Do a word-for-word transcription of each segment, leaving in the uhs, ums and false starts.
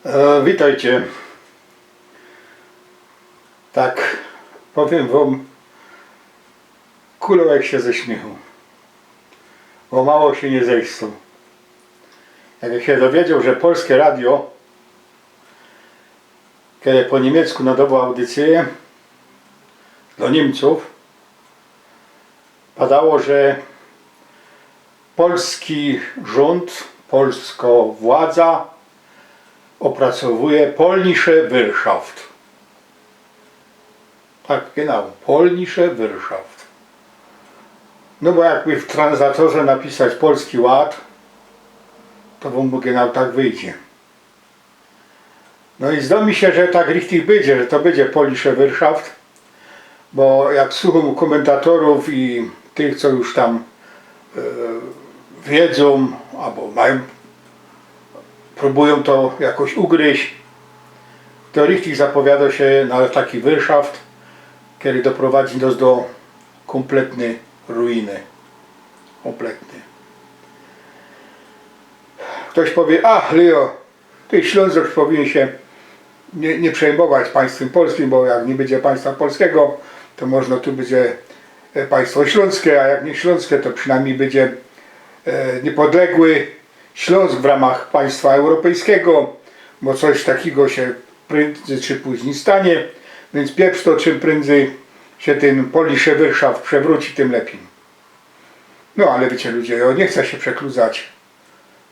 E, witejcie. Tak, powiym wōm, kulołek sie ześmiychōł, bo mało sie niy zejsnōł. Jak sie dowiedzioł, że Polske Radio, kere po niymiecku nadowało audycyje do Niymcōw, padało, że polski rzōnd, polsko władza ôpracowuje polnische Wirtschaft. Tak, genau, polnische Wirtschaft. No bo jakby w translatorze napisać Polski Ład, to wōm genau tak wyjdzie. No i zdŏ mi sie, że tak richtig bydzie, że to bydzie polnische Wirtschaft, bo jak słuchōm kōmentatorōw i tych, co już tam, e, wiedzōm, abo majōm, prōbujōm to jakoś ugryźć, to richtig zapowiadŏ sie na taki Wirtschaft, kery doprowadzi nŏs do kōmpletnyj ruiny. Kōmpletnyj. Ftoś powiy: „Ach, Leo, ty, Ślōnzok powiniyn sie niy, niy przejmować państwym polskim, bo jak niy bydzie państwa polskigo, to możno tu bydzie, e, państwo ślōnskie, a jak niy ślōnskie, to przinajmnij bydzie, e, niypodległy Ślōnsk w ramach państwa europejskigo, bo coś takigo sie pryndzej czy pōźnij stanie, wiync pieprz to, czym pryndzej sie tyn polnische Wirtschaft przewrōci, tym lepij”. No ale wiycie, ludzie, jŏ niy chcã sie przekludzać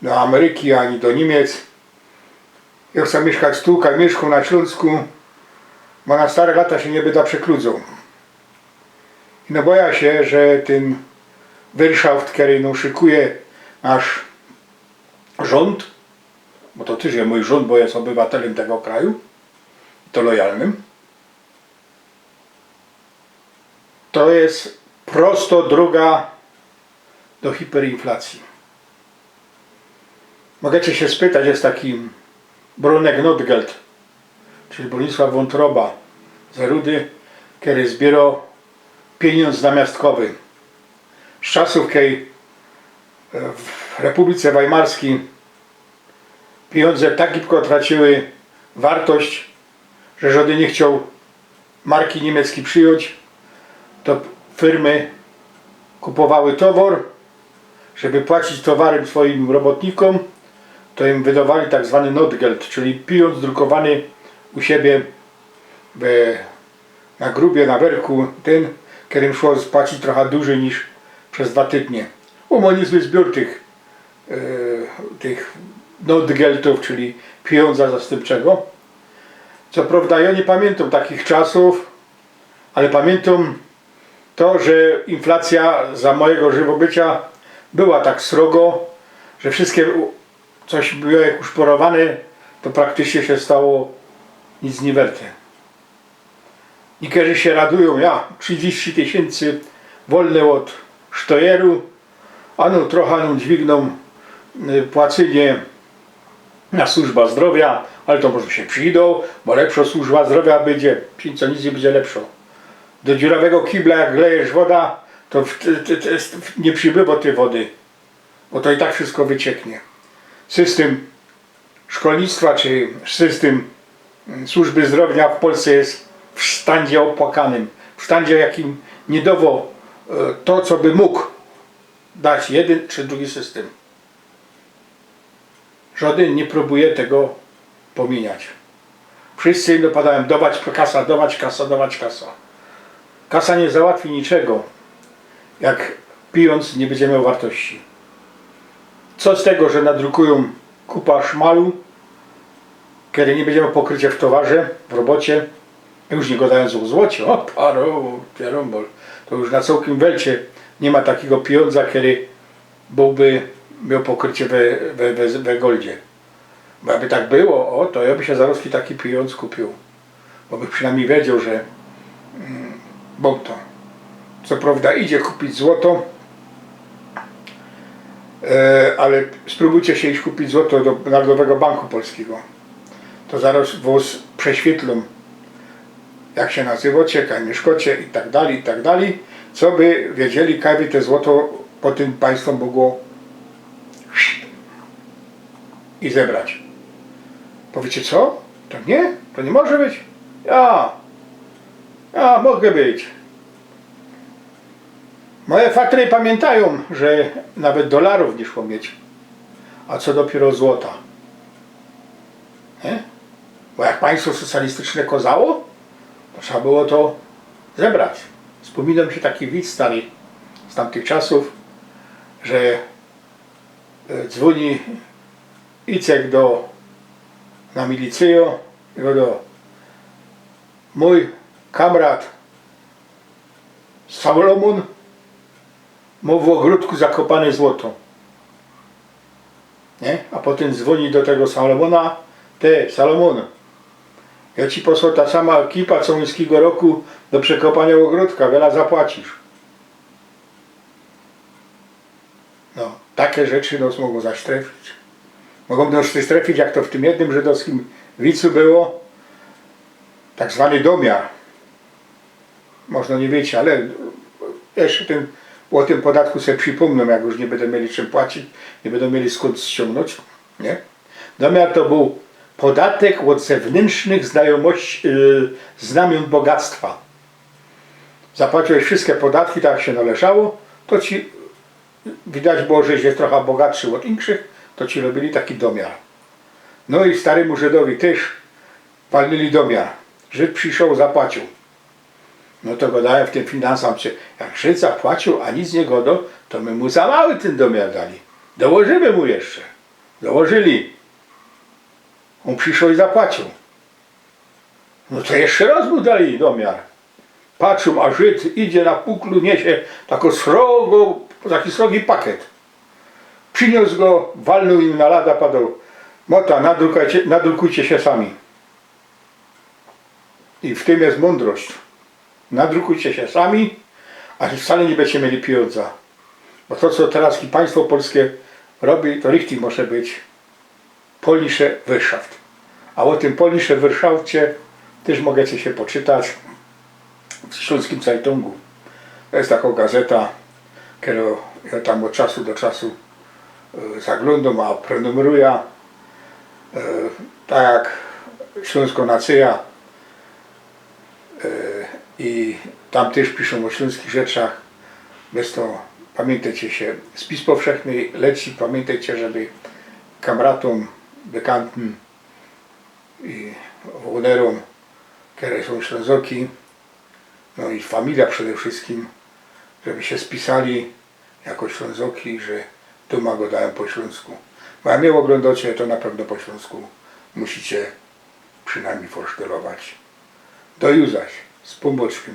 do Ameryki ani do Niymiec. Jŏ chcã miyszkać tu, kaj miyszkōm, na Ślōnsku, bo na stare lata sie niy byda przekludzoł. I no bojã sie, że tyn Wirtschaft, kery nōm szykuje nasz rzōnd, bo to tyż je mōj rzōnd, bo je ôbywatelym tego kraju, i to lojalnym, to je prosto droga do hiperinflacyje. Mogicie sie spytać, je taki Brunek Notgeld, czyli Bronisław Wątroba ze Rudy, kery zbiyrŏ pijōndz namiastkowy. Z czasōw, kej, e, w Republice Weimarskij pijōndze tak gibko traciły wartość, że żŏdyn niy chcioł marki niymieckij przijōńć, to firmy kupowały towar, żeby płacić towarym swojim robotnikōm, to im wydowali tak zwany Notgeld, czyli pijōndz drukowany u siebie we, na grubie, na werku, tyn, kerym szło spłacić trocha dużyj niż bez dwa tydnie. Ōm mŏ niyzły zbiōr tych, e, tych Notgeldōw, czyli pijōndza zastympczego. Co prŏwda jŏ niy pamiyntōm takich czasōw, ale pamiyntōm to, że inflacyjŏ za mojigo żywobyciŏ była tak srogo, że wszyjske u-, coś było jak uszporowane, to praktycznie sie stało nic niywerte. Niykerzy sie radujōm, ja, trzidziści tysiyncy wolne ôd sztojeru, a no trocha nōm dźwignōm, y, płacynie na służba zdrowiŏ, ale to może sie przidŏ, bo lepszŏ służba zdrowiŏ bydzie, przińdź, to nic niy bydzie lepszŏ. Do dziurawego kibla jak wlejesz woda, to w, ty, ty, ty, w, niy przibyło tyj wody, bo to i tak wszyjsko wycieknie. Systym szkolnictwa czy systym, mm, służby zdrowiŏ w Polsce je w sztandzie ôpłakanym, w sztandzie, jakim niy dŏwŏ, e, to, co by mōg dać jedyn czy drugi systym. Żŏdyn niy prōbuje tego pōmiyniać. Wszyscy ino padajōm: „Dŏwać kasa, dŏwać kasa, dŏwać kasa”. Kasa niy załatwi niczego, jak pijōndz niy bydzie mioł wartości. Co z tego, że nadrukujōm kupa szmalu, kery niy bydzie mioł pokrycie w towarze, w robocie, już niy gŏdajōnc ô złocie, ô paro, pierōmbol. To już na cołkim welcie niy ma takigo pijōndza, kery bōłby mioł pokrycie we, we, we, we goldzie. Bo jakby tak było, ô, to jŏ by sie zarŏzki taki pijōndz kupiył. Bo bych przinajmnij wiedzioł, że, mm, bōm to. Co prŏwda idzie kupić złoto, e, ale sprōbujcie sie iś kupić złoto do Narodowego Banku Polskigo. To zarŏz wŏs przeświytlōm, jak sie nazywocie, kaj miyszkocie i tak dalij, i tak dalij, co by wiedzieli, kaj by te złoto potym państwo mogło i zebrać. Bo wiycie co? To niy? To niy może być? Ja. Ja, mogę być. Moje fatry pamiyntajōm, że nawet dolarōw niy szło mieć. A co dopiyro złota. Niy? Bo jak państwo socjalistyczne kŏzało, to trzeba było to zebrać. Spōminŏ mi sie taki wic stary z tamtych czasōw, że, e, dzwōni Icek do, na milicyjõ i gŏdŏ: „Mōj kamrat Salōmōn mŏ w ôgrōdku zakopane złoto”. Niy? A potym dzwōni do tego Salōmōna: „Ty, Salōmōn, jŏ ci posłŏ ta sama ekipa co łyńskigo roku do przekopaniŏ ôgrōdka, wiela zapłacisz”. No, take rzeczy nos mogōm zastrefiyć. Mogōm nos zastrefiyć, jak to w tym jednym żydowskim wicu było. Tak zwany domiar. Może niy wiycie, ale jeszcze tym, ô tym podatku se przipōmnōm, jak już niy bydōm mieli czym płacić, niy bydōm mieli skōnd ściōngnōńć, niy? Domiar to bōł podatek ôd zewnynsznych znajomości, yy, znamiōn bogactwa. Zapłaciłeś wszyjske podatki, tak jak sie nŏleżało, to ci widać było, że żeś trocha bogatszy ôd inkszych, to ci robiyli taki domiar. No i starymu Żydowi tyż walnyli domiar. Żyd prziszoł, zapłaciōł. No to gŏdajōm w tym finansam, że jak Żyd zapłaciōł, a nic niy gŏdŏ, to my mu za mały tyn domiar dali. Dołożymy mu jeszcze. Dołożyli. Ôn prziszoł i zapłaciōł. No to jeszcze roz mu dali domiar. Patrzōm, a Żyd idzie na puklu, niesie tako srogo, taki srogi pakiet. Prziniōs go, walnōł im na lada, padoł: „Mota, nadrukujcie, nadrukujcie sie sami”. I w tym je mōndrość. Nadrukujcie sie sami, a wcale niy bydziecie mieli pijōndza. Bo to, co teroz państwo polske robi, to richtig może być polnische Wirtschaft. A ô tym polnische Wirtschafcie tyż możecie sie poczytać w Ślōnskim Cajtōngu. To je tako gazeta, kerõ jŏ tam ôd czasu do czasu, e, zaglōndōm, a prenumerujã. E, tak jak Ślōnskŏ Nacyjŏ, e, i tam tyż piszōm ô ślōnskich rzeczach. Bez to pamiyntejcie sie, spis powszechny leci, pamiyntejcie, żeby kamratōm, bekantym i ônerōm, kere sōm Ślōnzoki, no i familijŏ przede wszyskim, żeby sie spisali jako Ślōnzoki, że dōma gŏdajōm po ślōnsku. Bo jak mie ôglōndŏcie, to na pewno po ślōnsku musicie przinajmnij forsztelować. Do juzaś, z Pōnbōczkiym.